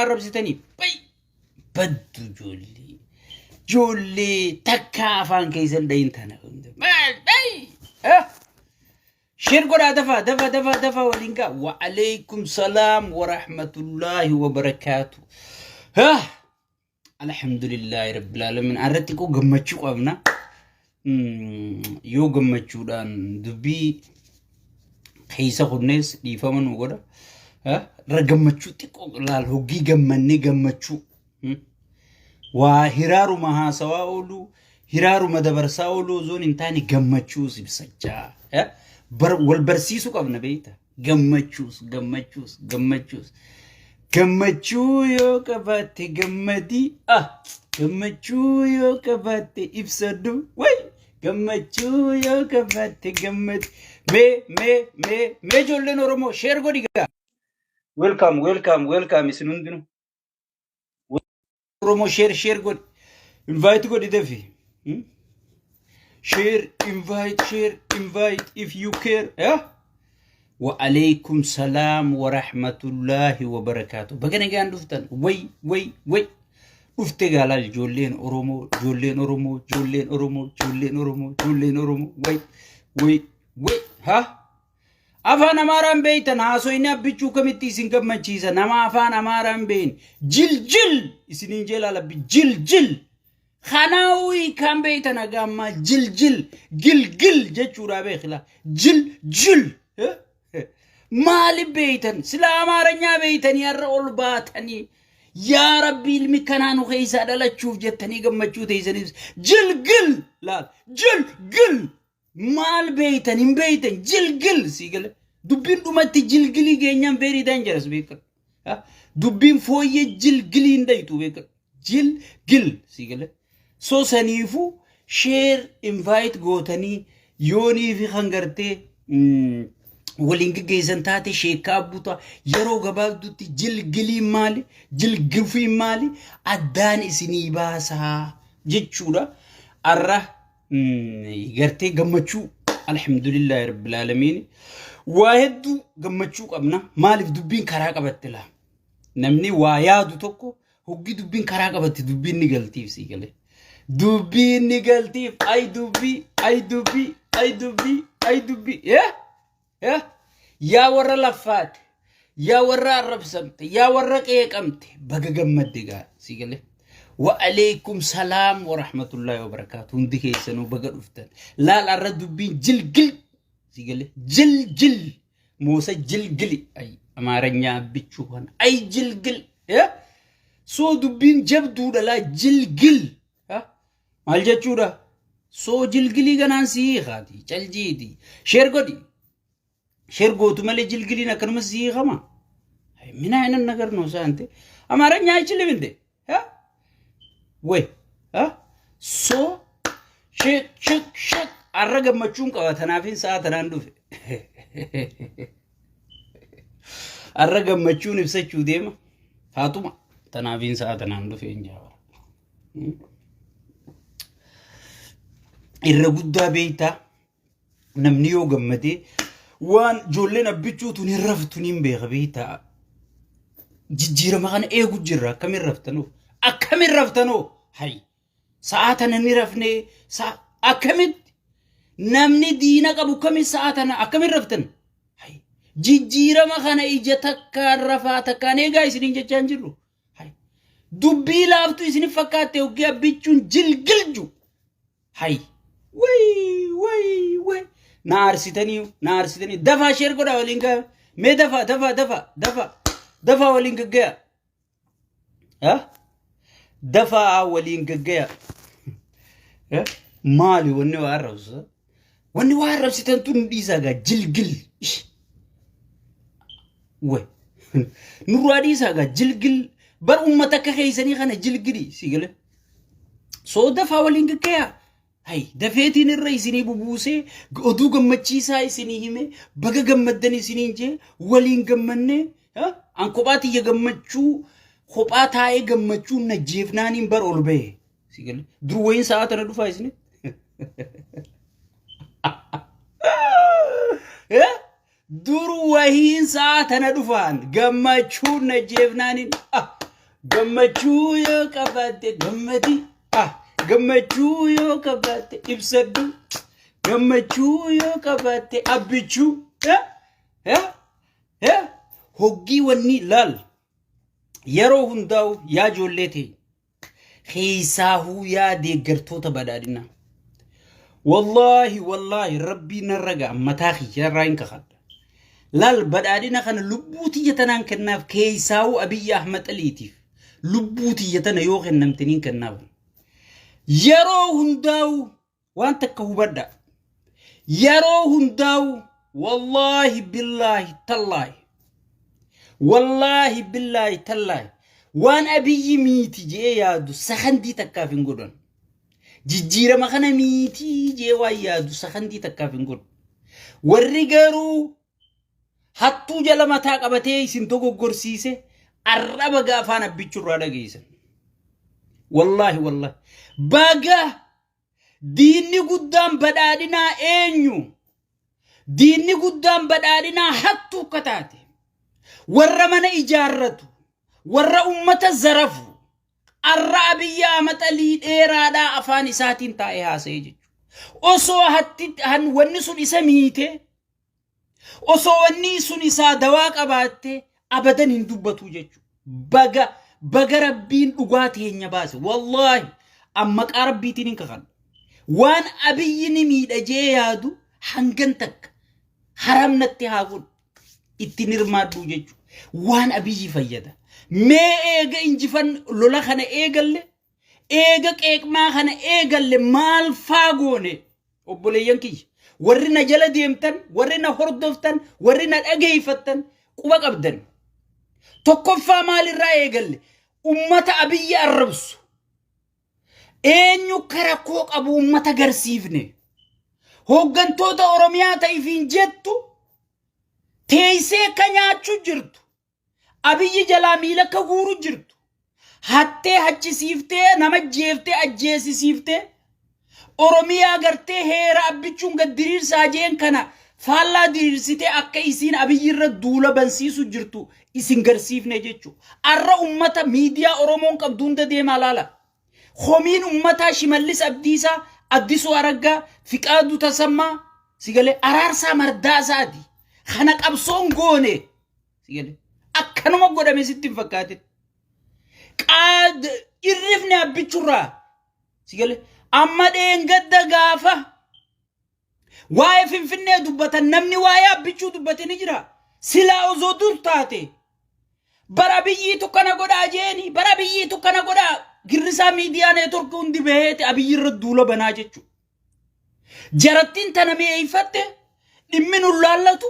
Waa arrabsitanii bay baddu ijoollee. Ijoollee takka afaan keessan dhayin tana hunda. Maal bay? Eh? Share godhaa dafaa dafaa dafaa dafaa waliin gaa. Wa alaikum salaam wa rahmatullaahi wa barakaatu. Ah! Alhamdulillaahi rabbil aalamiin. Arra xiqqoo gammachuu qabna. Yoo gammachuudhaan dubbii keessa kunnees dhiifama nu godha. Irra gammachuu xiqqoo laal hoggii gammannee gammachuu. Waa hiraaruma haasawaa oolu hiraaruma dabarsaa oolu osoo hin taane gammachuus ibsachaa. Wal barsiisuu qabna beektaa. Gammachuus gammachuus gammachuus gammachuu yoo qabaatte gammadii ah gammachuu yoo qabaatte ibsadhu way gammachuu yoo qabaatte gammadi mee mee mee mee ijoolleen Oromoo sheer godhi gaa. Welcome welcome welcome isin hundinuu. Oromoo share share godhi. Invite godhi dafi. Hmm? Share invite share invite if you care. Yeah? Wa alaikum salaam wa rahmatullahi wa barakaatu. Baga nagaan dhuftan. Way way way. Dhufte gaalaa ijoolleen Oromoo ijoolleen Oromoo ijoolleen Oromoo ijoolleen Oromoo ijoolleen Oromoo way way way ha Afaan Amaaraan beeytan haasoyni abbichuu kamitti isin gammachiisa nama afaan Amaaraan beeyin jiljil isiniin jeelaa labbi jiljil kanaawuu hiikaan beeytan haga ammaa jiljil gilgil jechuudhaa beekila jiljil maali beeytan sila Amaaranyaa beeytanii har'a ol baatanii yaa rabbi ilmi kanaa nu keessaa dhalachuuf jettanii gammachuu teessaniif jilgil laal jilgil Maal beeytan hin beeytan jilgil sii gale. Dubbiin dhumatti jilgilii geenyaan very dangerous beekadhu. Dubbiin fooyyee jilgilii hin dhaytu beekadhu. Jilgil sii gale. So saniifuu share invite gootanii yoonii fi kan gartee waliin geggeessan taate sheekaa buta yeroo gabaabdutti jilgiliin maali jilgifiin maali addaan isinii baasaa jechuudha. Arra gartee gammachuu alhamdulillahi rabbil aalamiin waa hedduu gammachuu qabna maaliif dubbiin karaa qabatte laa namni waa yaadu tokko hoggi dubbiin karaa qabatte dubbiin ni galtiif sii galee dubbiin ni galtiif ay dubbii ay dubbii ay dubbii ay dubbii yaa yaa yaa warra laffaate yaa warra arrabsamte yaa warra qeeqamte baga gammadde gaa sii galee Wa'aleekum salaam wa rahmatullahi wa barakaatu. Hundi keessanuu baga dhuftan. Laal arra dubbiin jilgil sii galee jiljil moosa jilgili ay amaaranyaa bichuu kana ay jilgil soo dubbiin jabduudha laa jilgil maal jechuudha soo jilgilii kanaan sii hiikaati caljiiti sheer godhi sheer gootu malee jilgiliin akkanuma sii hiikama ምን አይነት ነገር ነው አንተ አማርኛ አይችልም እንዴ ወይ so shik shik shik arra gammachuun qaba tanaafin sa'a tanaan dhufe arra gammachuun ibsachuu deema faatuma tanaafin sa'a tanaan dhufe hin jaabara irra guddaa beektaa namni yoo gammadee waan ijoolleen abbichuu tun hin raftu niin beeka beektaa jijjiirama kana eegu jirra akkamiin raftanoo akkamiin raftanoo hay sa'aa tana ni rafnee sa'a akkamitti namni diina qabu akkamiin sa'aa tana akkamiin raftan hay jijjiirama kana ija takkaan rafaa takkaan eegaa isiniin jechaa hin jirru hay dubbii laaftu isinif fakkaatte hoggii abbichuun jilgilju Hay. Way way way. Na aarsitanii na aarsitanii dafaa sheer godhaa waliin gaa. Mee dafaa dafaa dafaa dafaa dafaa waliin gaggaya. Ha? Dafaa waliin gaggaya. Eh? Maali wanni waa arrabsu? Wanni waa arrabsitan tun dhiisaa gaa jilgil. Ish. Way. Nurraa dhiisaa gaa jilgil. Bar uummata akka keessanii kana jilgili si galee. Soo dafaa waliin gaggayaa. Hay dafeetiin irra isinii bubuusee oduu gammachiisaa isinii hime baga gammaddan isiniin jee waliin gammannee an kophaa tiyya gammachuu kophaa taa'ee gammachuun na jeefnaaniin bar ol bahe. Si galee dur wayiin sa'aa tana dhufaa isinit. Dur wahiin sa'aa tana dhufaan gammachuun na jeefnaaniin. Gammachuu yoo qabaatte gammadi. Ah, gammachuu yoo qabaatte ibsadhu. Gammachuu yoo qabaatte abbichuu. Eh? Eh? Eh? Hoggii wanni laal. Yeroo hundaa'u yaa ijoollee teenya. Keessaahuu yaa deeggartoota badhaadhinaa. Wallaahi wallaahi rabbii narra ga'a mataa kiyya irraa hin kakadha. Laal badhaadhina kana lubbuu tiyya tanaan kennaaf keessaahuu Abiyyi Ahmad Aliitiif lubbuu tiyya tana yoo kennamte niin kennaaf. Yeroo hundaa'u waan takka hubadha. Yeroo hundaa'u wallaahi billaahi tallaahi wallaahi billaahi tallaahi waan Abiyyi miiti je'ee yaadu sakandii takkaaf hin godhan. Jijjiirama kana miitii jee waan yaadu sakandii takkaaf hin godhu. Warri garuu hattuu jala mataa qabatee isin dogoggorsiise arraba gaafaan abbichurraa dhageessan. Wallaahi wallaahi. Baga diinni guddaan badhaadhinaa eenyu? Diinni guddaan badhaadhinaa hattuu akka taate. Warra mana ijaarratu, warra ummata zarafu, Arra Abiyyi Ahmad Alii dheeraadhaa afaan isaatiin taa'ee haasa'ee jechuudha. Osoo hatti wanni sun isa miite, osoo wanni sun isaa dawaa qabaatte abadan hin dubbatu jechuudha. Baga baga rabbiin dhugaa teenya baase. Wallaahi an maqaa rabbiitiin hin kakadhu. Waan Abiyyi ni miidha jee yaadu hangan takka haram natti haa godhu. Ittiin hirmaadhuu jechuudha. Waan Abiyyi fayyada. Mee eega injifan lola kana eegalle, eega qeeqmaa kana eegalle maal faa goone obboleeyyan kiyya. Warri na jala deemtan, warri na hordoftan, warri na dhageeffattan quba qabdan. Tokkoffaa maalirraa eegalle? Ummata Abiyyi arrabsu. Eenyu akka rakkoo qabu ummata garsiifne. Hooggantoota Oromiyaa ta'ifiin jettu teessee akka nyaachuu jirtu. Abiyyi jalaa miila akka guuru jirtu. Hattee hachisiiftee nama jeeftee ajjeesisiiftee Oromiyaa gartee heera abbichuun gad diriirsaa jeen kana faallaa diriirsitee akka isiin Abiyyi irra duula bansiisu jirtu isin garsiifne jechuudha. Arra ummata miidiyaa Oromoon qabdu hunda deemaa laala. Komiin ummataa Shimallis Abdiisaa, Addisuu Araggaa, Fiqaaduu Tasammaa, sigalee Araarsaa Mardaasaati. Kana qabsoon goone. Sigalee akkanuma godhame sitti hin fakkaatin. Qaad irrifne abbichurraa. Sigalee amma dheengadda gaafa waa'ee Finfinnee dubbatan namni waa'ee abbichuu dubbate ni jira. Silaa osoo dur taate bara biyyiitu kana godhaa jeeni bara biyyiitu kana godhaa girrisaa miidiyaa neetworkii hundi baheeti Abiyyi irra duula banaa jechuudha. Jarattiin tana mi'eeffatte dhimmi nu laallatu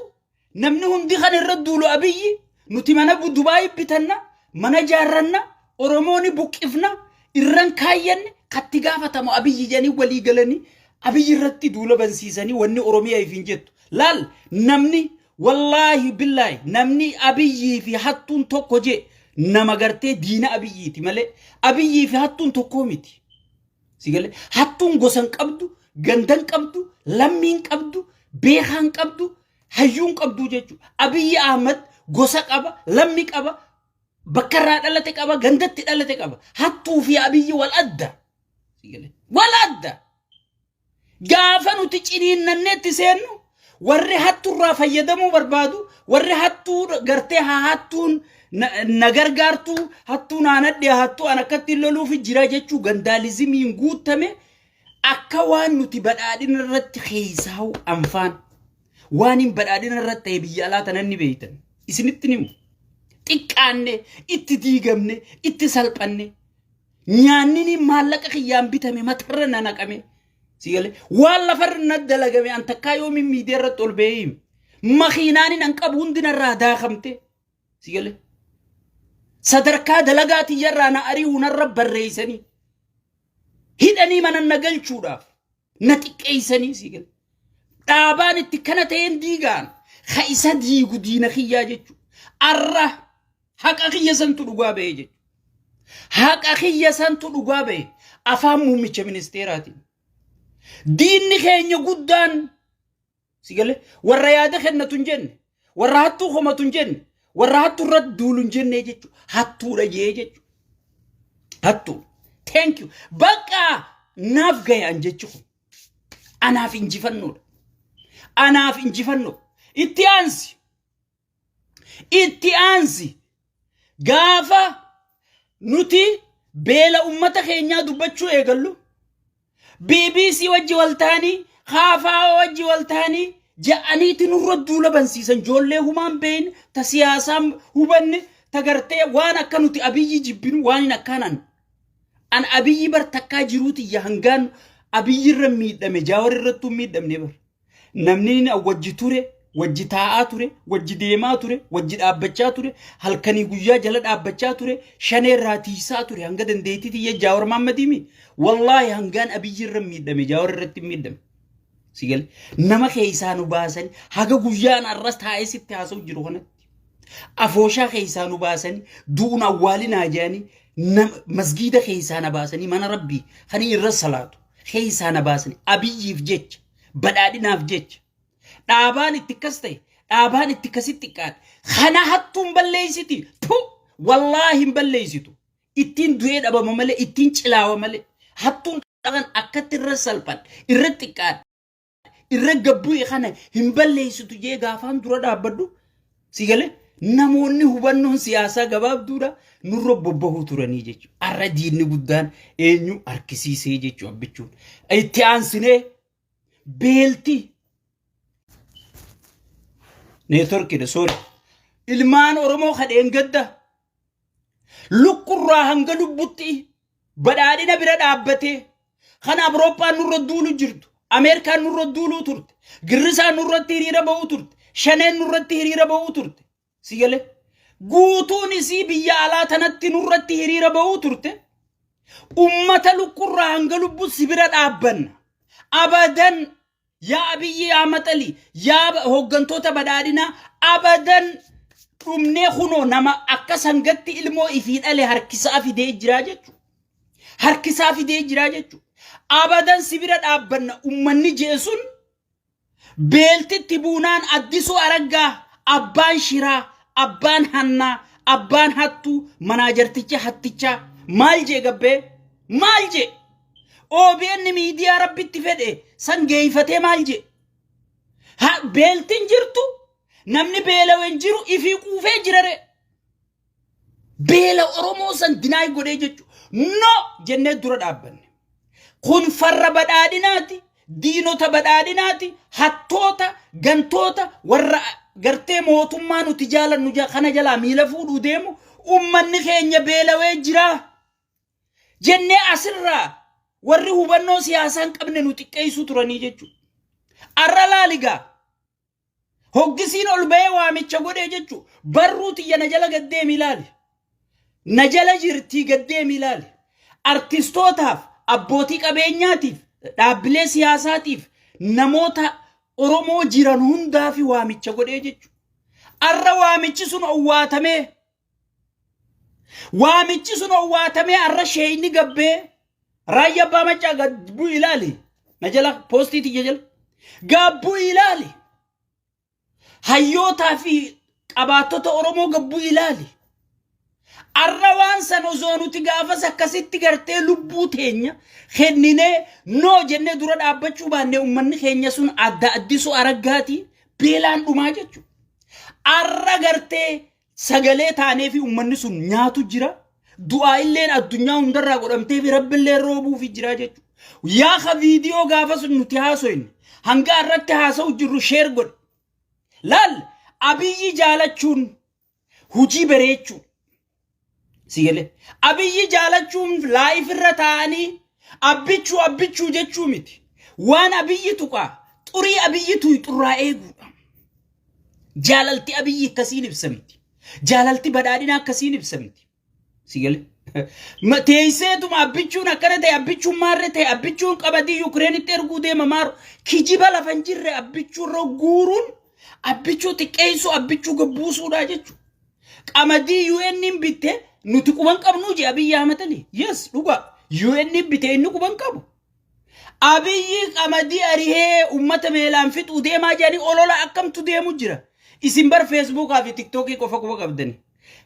namni hundi kan irra duulu Abiyyi nuti mana Dubaayii bitanna mana jaarranna Oromooni buqqifna irran kaayyanne katti gaafatamu Abiyyi jedhanii walii galanii Abiyyi irratti duula bansiisanii wanni Oromiyaa ifiin jettu. Laal namni wallaahi billaahi namni Abiyyii fi hattuun tokko jee nama gartee diina Abiyyiiti malee Abiyyii fi hattuun tokkoo miti. Si galee hattuun gosa hin qabdu, ganda hin qabdu, lammii hin qabdu, beekaa hin qabdu, hayyuu hin qabdu jechuudha. Abiyyi Ahmad gosa qaba, lammi qaba, bakka irraa dhalate qaba, gandatti dhalate qaba. Hattuu fi Abiyyi wal adda. Si galee wal adda. Gaafa nuti ciniinnanneetti seennu warri hattuurraa fayyadamuu barbaadu, warri hattuu gartee haa hattuun na gargaartuu, hattuu naanadhe, hattuu an akkatti loluuf jira jechuu gandaalizimiin guutame akka waan nuti badhaadhina irratti keessaa'u anfaan waan hin badhaadhina irratti ta'e biyya alaa tanan ni beektan. Isinitti ni himu. Xiqqaanne, itti diigamne, itti salphanne. Nyaannini maallaqa kiyyaan bitame matarra na naqame. Si galee waan lafarra na dalagame an takkaa yoomiin miidiyaa irratti ol ba'ee hime. Makiinaanin an qabu hundi narraa daakamte. Si galee sadarkaa dalagaa tiyyarraa na ari'uu narra barreessanii hidhanii mana na galchuudhaaf na xiqqeessanii si galee. Dhaabaan itti kana ta'een diigaan ka isa diigu diina kiyyaa jechuudha. Arra haqa kiyya santu dhugaa ba'ee jechuudha. Haqa kiyya santu dhugaa ba'e afaan muummicha ministeeraatiin. Diinni keenya guddaan si galee warra yaada kennatu hin jenne, warra hattuu komatu hin jenne, warra hattuu irratti duulu hin jenne jechuudha. Hattuudha jee jechuudha. Hattu. Thank you. Bakka naaf gahe an jechi kun. Anaaf injifannoodha. Anaaf injifannoo. Itti aansi. Itti aansi. Gaafa nuti beela ummata keenyaa dubbachuu eegallu BBC wajji wal ta'anii KFO wajji wal ta'anii ja'aniiti nurra duula bansiisan. Ijoollee humaan beeyne, ta siyaasaa hubanne, ta gartee waan akka nuti Abiyyi jibbinu waan hin akkaanaan an Abiyyi bar takkaa jiruutiyya hangaan Abiyyi irra miidhame Jaawar irrattuu miidhamne bar. Namni inni wajji ture, wajji taa'aa ture, wajji deemaa ture, wajji dhaabbachaa ture, halkanii guyyaa jala dhaabbachaa ture, shanee irraa tiisaa ture hanga dandeettii tiyya Jaawar Mahammadiimi. Wallaahi hangaan Abiyyi irra miidhame Jaawar irratti hin miidhame. Si gale nama keessaa nu baasanii haga guyyaan arras taa'ee sitti haasa'u jiru kanatti. Afooshaa keessaa nu baasanii du'uun awwaalinaa jedhanii masgiida keessaa na baasanii, mana rabbii kan irra salaatu keessaa na baasanii Abiyyiif jecha, badhaadhinaaf jecha. Dhaabaan itti akkas ta'e, dhaabaan itti akkasitti xiqqaate. Kana hattuun balleessiti. Tu wallaahi hin balleessitu. Ittiin du'ee dhabama malee, ittiin cilaawa malee. Hattuun dhaban akkatti irra salphan, irra xiqqaadha, irra gabbu'e kana hin balleessitu jee gaafaan dura dhaabbadhu. Si galee namoonni hubannoon siyaasaa gabaabduudha nurra bobbahuu turanii jechuudha. Har'a diinni guddaan eenyu harkisiisee jechuudha abbichuun. Itti aansinee beelti neetworkiidha, sorry. Ilmaan Oromoo kadheen gadda lukkurraa hanga lubbutti badhaadhina bira dhaabbatee kan Awurooppaan nurra duulu jirtu, Ameerikaan nurra duuluu turte, Girrisaan nurratti hiriira ba'uu turte, Shaneen nurratti hiriira ba'uu turte. Si galee guutuun isii biyya alaa tanatti nurratti hiriira ba'uu turte. Ummata lukkurraa hanga lubbu si bira dhaabbanna. Abadan yaa Abiyyi, yaa Maxali, yaa hooggantoota badhaadhinaa, abadan dhumnee kunoo nama akka sangatti ilmoo ifii dhale harkisaa fidee jiraa jechuudha. Harkisaa fidee jiraa jechuudha. Abadan si bira dhaabbanna ummanni jee sun beeltitti buunaan Addisuu Araggaa, abbaan shiraa, abbaan hannaa, abbaan hattuu, manaajarticha hattichaa maal jee gabbee maal jee OBN miidiyaa rabbitti fedhe san geeyfatee maal jee? Ha, beeltin jirtu, namni beelawe hin jiru, ifii quufee jirare. Beela Oromoo san dinaay godhee jechu. No jennee dura dhaabbanne. Kun farra badhaadhinaati, diinota badhaadhinaati, hattoota, gantoota, warra gartee mootummaa nuti jaalannu kana jalaa miila fuudhuu deemu, ummanni keenya beelawee jira. Jennee asirraa warri hubannoo siyaasaa hin qabne nu xiqqeessuu turanii jechuudha. Arra laaligaa hoggisiin ol ba'ee waamicha godhee jechuudha. Barruu tiyya na jala gaddeemi ilaali. Na jala jirtii gaddeemi ilaali. Artistootaaf, abbootii qabeenyaatiif, dhaabbilee siyaasaatiif, namoota Oromoo jiran hundaaf waamicha godhee jechuudha. Arra waamichi sun owwaatamee, waamichi sun owwaatamee arra sheeyni gabbee Raayyaa Abbaa Maccaa gad bu'i ilaali. Na jala poostii tiyya jala. Gad bu'i ilaali. Hayyootaa fi qabaattota Oromoo gad bu'i ilaali. Arra waan san osoo nuti gaafas akkasitti gartee lubbuu teenya kenninee noo jennee dura dhaabbachuu baannee, uummanni keenya sun adda Addisuu Araggaati beelaan dhumaa jechuudha. Arra gartee sagalee taanee fi uummanni sun nyaatu jira. Du'aa illeen addunyaa hundarraa godhamtee fi rabbillee roobuufi jira jechuudha. Yaa ka viidiyoo gaafa sun nuti haasoyne hanga irratti haasa'u jirru share godhe. Laal, Abiyyi jaalachuun hujii bareechuu. Si galee Abiyyi jaalachuun live irra taa'anii abbichuu abbichuu jechuu miti. Waan Abiyyi tuqaa xurii Abiyyi tuyxurraa eeguudha. Jaalalti Abiyyi akkasiin ibsamti. Jaalalti badhaadhina akkasiin ibsamti. Si galee. Teesseetuma abbichuun akkana ta'e, abbichuun maarre ta'e, abbichuun qabadii Yukireenitti erguu deema maaru, kijiba lafa hin jirre abbichuu irra guuruun abbichuu xiqqeessuu, abbichuu gabbuusuudha jechuudha. Qamadii UN hin bitte nuti quban qabnuu jee Abiyyi Ahmad Ali. Yes, dhugaa. UN hin bite inni quban qabu. Abiyyi qamadii arihee uummata meelaan fixuu deemaa jedhanii olola akkamtu deemu jira. Isin bar Feesbuukaa fi Tiktookii qofa quba qabdani.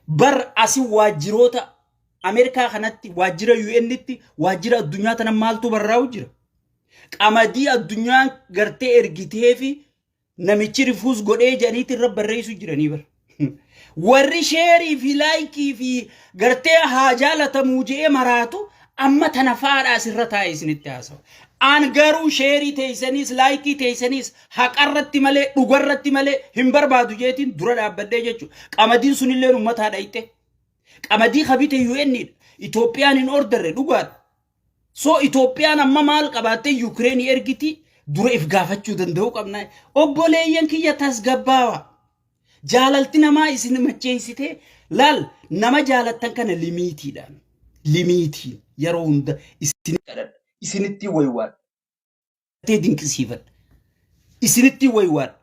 Bar asi waajjiroota Ameerikaa kanatti waajjira UN'tti waajjira addunyaa tana maaltu barraa'u jira? Qamadii addunyaan gartee ergitee fi namichi rifuus godhee jedhaniiti irra barreessu jiranii bara. Warri sheerii fi laayikii fi gartee haa jaalatamuu je'ee maraatu amma tana faadha asirra taa'e isinitti haasawa. An garuu sheerii teessaniis laayikii teessaniis haqarratti malee dhugarratti malee hin barbaadu jeetiin dura dhaabbadhee jechuudha. Qamadiin sunillee uummataa dhayxe. Qamadii kabite UN dha. Itoophiyaan hin orderre dhugaadha. So Itoophiyaan amma maal qabaattee Yukireenii ergiti dura if gaafachuu danda'uu qabna. Obboleeyyan kiyya tasgabbaawa. Jaalalti namaa isin macheessitee laal nama jaalattan kana limiitiidhaan. Limiitiin yeroo hunda isin kadhadha. Isinitti waywaadha. Dinqisiifadha. Isinitti waywaadha.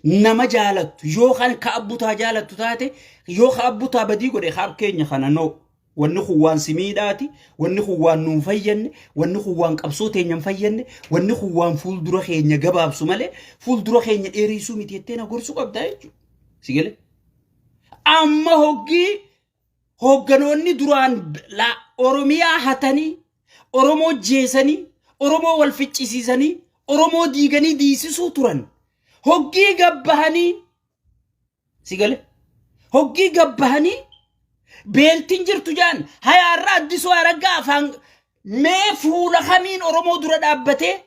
Nama jaalattu yoo kan ka abbutaa jaalattu taate yoo ka abbutaa badii godhe ka keenya kana noo. Wanni kun waan si miidhaati, wanni kun waan nuun fayyanne, wanni kun waan qabsoo teenya hin fayyanne, wanni kun waan fuuldura keenya gabaabsu malee fuuldura keenya dheereessuu miti jettee na gorsuu qabdaa jechuudha. Si galee? Amma hoggii hoogganoonni duraan Oromiyaa hatanii, Oromoo jeesanii, Oromoo wal ficcisiisanii, Oromoo diiganii diisisuu turan. Hoggii gabbahanii si gale? Hoggii gabbahanii beeltiin jirtu jaan hayaarra Addisuu Araggaa afaan mee fuula kamiin Oromoo dura dhaabbatee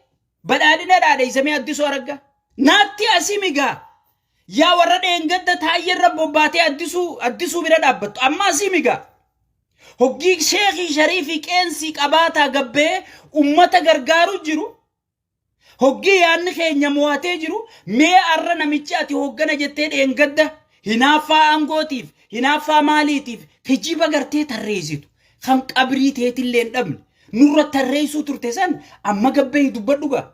badhaadhina dhaadheessamee Addisuu Araggaa? Naatti asii migaa. Yaa warra dheengadda taayyerra bobbaatee Addisuu bira dhaabbattu amma asii migaa. Hoggii sheekii shariifii qeensii qabaataa gabbee ummata gargaaru jiru. Hoggii yaadni keenya mo'atee jiru mee arra namichi ati hooggana jettee dheengadda hinaaffaa aangootiif hinaaffaa maaliitiif kijiba gartee tarreessitu kan qabrii teetillee hin dhabne nurra tarreessuu turte san amma gabbee dubbadhu gaa.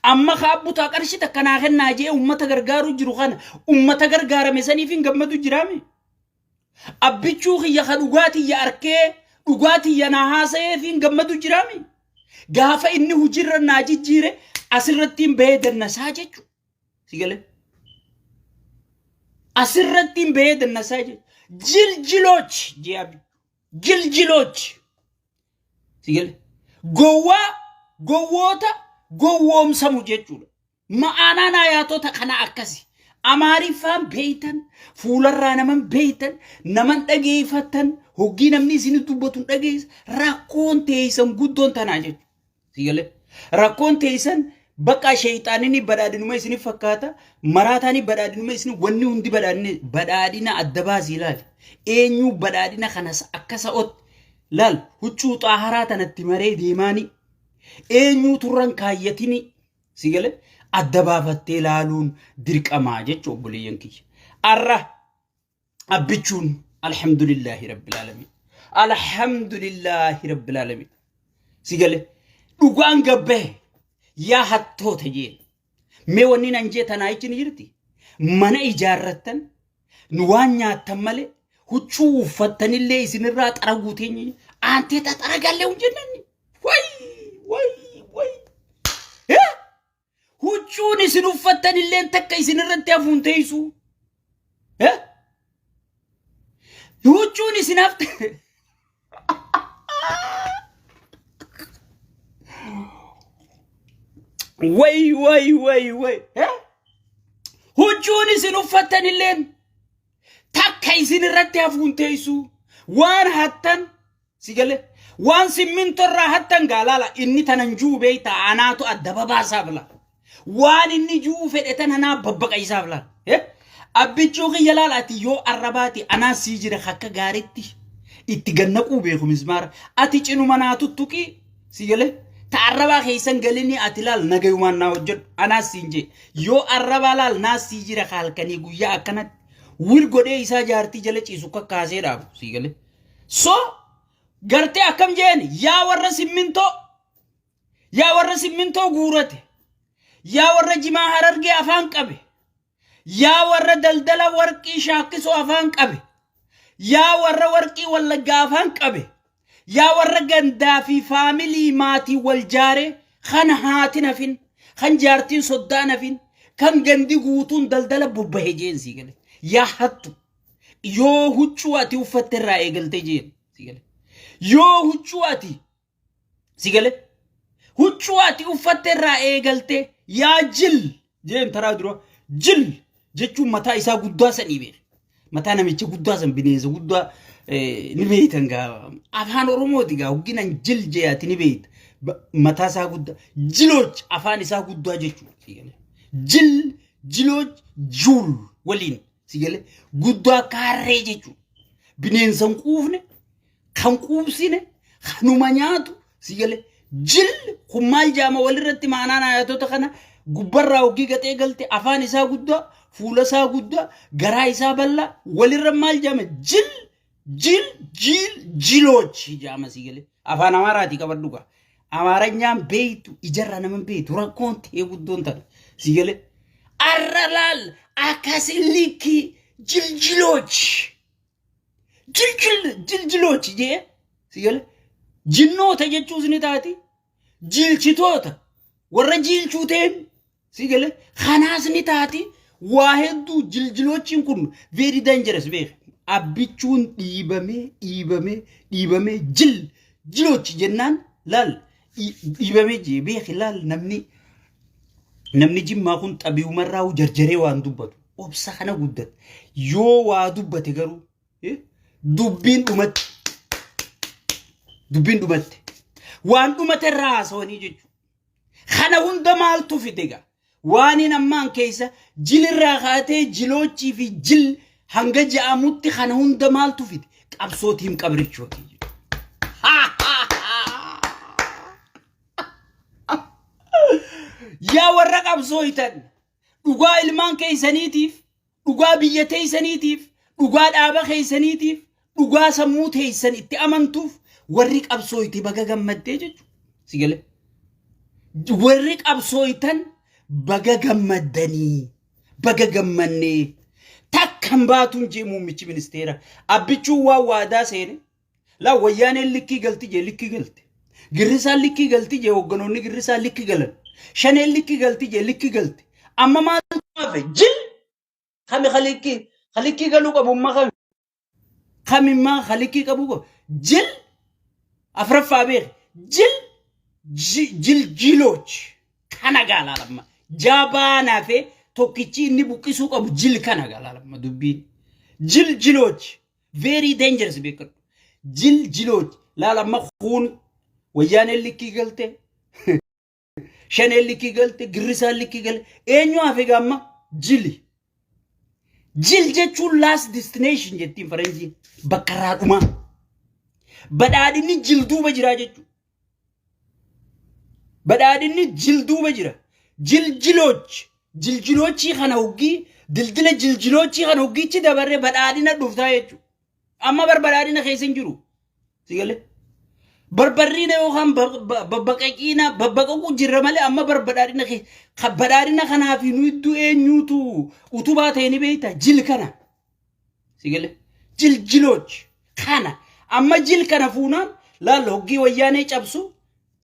Amma kaabbutaa qarshii takka naa kennaa jee ummata gargaaruu jiru kana ummata gargaarame saniif hin gammadu jiraame. Abbichuu kiyya ka dhugaa tiyya arkee dhugaa tiyya naa haasa'eef hin gammadu jiraame. Gaafa inni hujirra naa jijjiire asirrattiin bahee dannasaa jechuudha. Si galee? Asirrattiin bahee dannasaa jechuudha. Jiljiloch jee abbichuu. Jiljiloch. Si galee? Gowwaa gowwoota gowwoomsamu jechuudha. Ma'aanaan ayaatota kana akkasi. Amaariffaan beeytan, fuularraa naman beeytan, naman dhageeffattan, hoggii namni isin dubbatu hin dhageessa. Rakkoon teeysan guddoon tanaa jechuudha. Si galee? Rakkoon teeysan bakka sheeyxaaninni badhaadhinuma isinif fakkaata, maraataani badhaadhinuma isin wanni hundi badhaadhina badhaadhina adda baasii ilaali. Eenyuu badhaadhina kanas akka sa'otti laal huccuu xaaharaa tanatti maree deemaanii eenyuu turran kaayyatinii Si gale adda baafattee laaluun dirqamaa jechuun obboleeyyan kiyya. Arra abbichuun alhamdulillaahi rabbil aalamiin. Alhamdulillaahi rabbil aalamiin. Si gale dhugaan gabbahe yaa hattoota jeen. Mee wanni nan jee tanaa jechi ni jirti. Mana ijaarrattan nu waan nyaattan malee huccuu uffattanillee isinirraa xaraguu teenya aantee xaxaragallee hin jennanni. Way way way. Eh? Huccuun isin uffattan illeen takka isin irratti hafuun teessu. Eh? Huccuun isin hafte. Way way way way. Eh? Huccuun isin uffattan illeen takka isin irratti hafuun teessu. Waan hattan Si galee? Waan simmintorraa hattan gaa laala inni tanan juu beekta anaatu adda babaasaaf laala. Waan inni juu fedhe tan anaa babbaqaysaaf laala. Eh? Abbichuu kiyya laala ati yoo arrabaati anaa sii jira akka gaaritti itti gannaquu beeku mismaara. Ati cinuma naa tuttuqii si galee? Ta arrabaa keessan galinii ati laal nagayumaan naa hojjedhu anaa siin jee. Yoo arrabaa laal naa sii jira halkanii guyyaa akkanatti wil godhee isaa jaartii jala ciisu kakkaasee dhaabu si galee? So gartee akkam jeen yaa warra simmintoo yaa warra simmintoo guurate yaa warra jimaa harargee afaan qabe yaa warra daldala warqii shaakkisoo afaan qabe yaa warra warqii wallaggaa afaan qabe yaa warra gandaa fi faamilii maatii wal jaare kan haati nafin kan jaartiin soddaa nafin kan gandi guutuun daldala bobbahe jeen sii gale yaa hattu yoo huccuu ati uffatte irraa eegalte jeen. Si galee. Yoo huccuu ati si galee huccuu ati uffatte irraa eegaltee yaa jil jeen taraa dura jil jechuun mataa isaa guddaa sanii beeka. Mataa namicha guddaa san bineensa guddaa ni beektan gaa afaan Oromooti gaa hogginan jil jee ati ni beekta. Mataa isaa guddaa jiloch afaan isaa guddaa jechuudha. Si galee. Jil jiloch juul waliin si galee guddaa akka harree jechuudha. Bineensa hin quufne kan quubsine kanuma nyaatu si gale jil kun maal jaama walirratti maanaan ayatota kana gubbarraa hoggii gaxee galte afaan isaa guddaa fuula isaa guddaa garaa isaa bal'aa walirra maal jaama jil jil jil jiloochi jaama si gale afaan amaaraatii qabadhu gaa amaaranyaan beeytu ijarraa nama beeytu rakkoon ta'ee guddoon tana si gale arra laal akkas likkii jiljiloochi Jiljil jiljilooti jee si gale jinnoota jechuus ni taati jilchitoota warra jiilchuu ta'een si gale kanaas ni taati waa hedduu jiljilochiin kun very dangerous beek abbichuun dhiibamee dhiibamee dhiibamee jil jilochi jennaan laal dhiibamee jee beeki laal namni Namni jimmaa kun xabii'umarraa jarjaree waan dubbatu. Obsa kana guddate. Yoo waa dubbate garuu dubbiin dhumatti. Dubbiin dhumatti. Waan dhumate irraa haasawanii jechuudha. Kana hunda maaltu fide egaa? Waan hin ammaan keessa jilirraa kaatee jiloochii fi jil hanga ja'amutti kana hunda maaltu fide? Qabsoo tiim qabrichooti. Yaa warra qabsooytan dhugaa ilmaan keessaniitiif, dhugaa biyya teessaniitiif, dhugaa dhaaba keessaniitiif, dhugaa sammuu teessan itti amantuuf warri qabsooyte baga gammaddee jechuudha. Si galee? Warri qabsooytan baga gammaddanii, baga gammannee takkan baatuun jee muummichi ministeera abbichuun waan waadaa seene Laa wayyaaneen likkii galti jee likkii galte. Girrisaan likkii galti jee hoogganoonni girrisaa likki galan. Shaneen likkii galti jee likki galte. Amma maaltu hafe? Jil kami kalikkii kalikkii galuu qabu amma kami? Kamimmaa kalikkii qabu qabu? Jil afraffaa beek. Jil jil jilooch kana gaalaa lamma. Jabaa naafee tokkichi inni buqqisuu qabu jil kana gaalaa lamma dubbiin. Jil jilooch Very dangerous beekadhu. Jil jilooti. Laal amma kuun wayyaaneen likkii galte. Shaneen likkii galte. Girrisaan likkii galte. Eenyu hafe gaamma? Jili. Jil jechuun last destination jettiin faranjiin. Bakka irraa dhumaa. Badhaadhinni jil duuba jiraa jechuudha. Badhaadhinni jil duuba jira. Jiljilooch. Jiljiloochii kana hoggii dildila jiljiloochii kana hoggichi dabarree badhaadhina dhuftaa jechuudha. Amma bar badhaadhina keessa hin jiru. Si galee? Barbarriina yookaan babbaqaqiina babbaqaquu jirra malee amma bar badhaadhina keessa badhaadhina kanaaf nu iddoo eenyuutu utubaa ta'e ni beekta jil kana. Si galee? Jiljilooch kana amma jil kana fuunaan laal hoggii wayyaanee cabsu.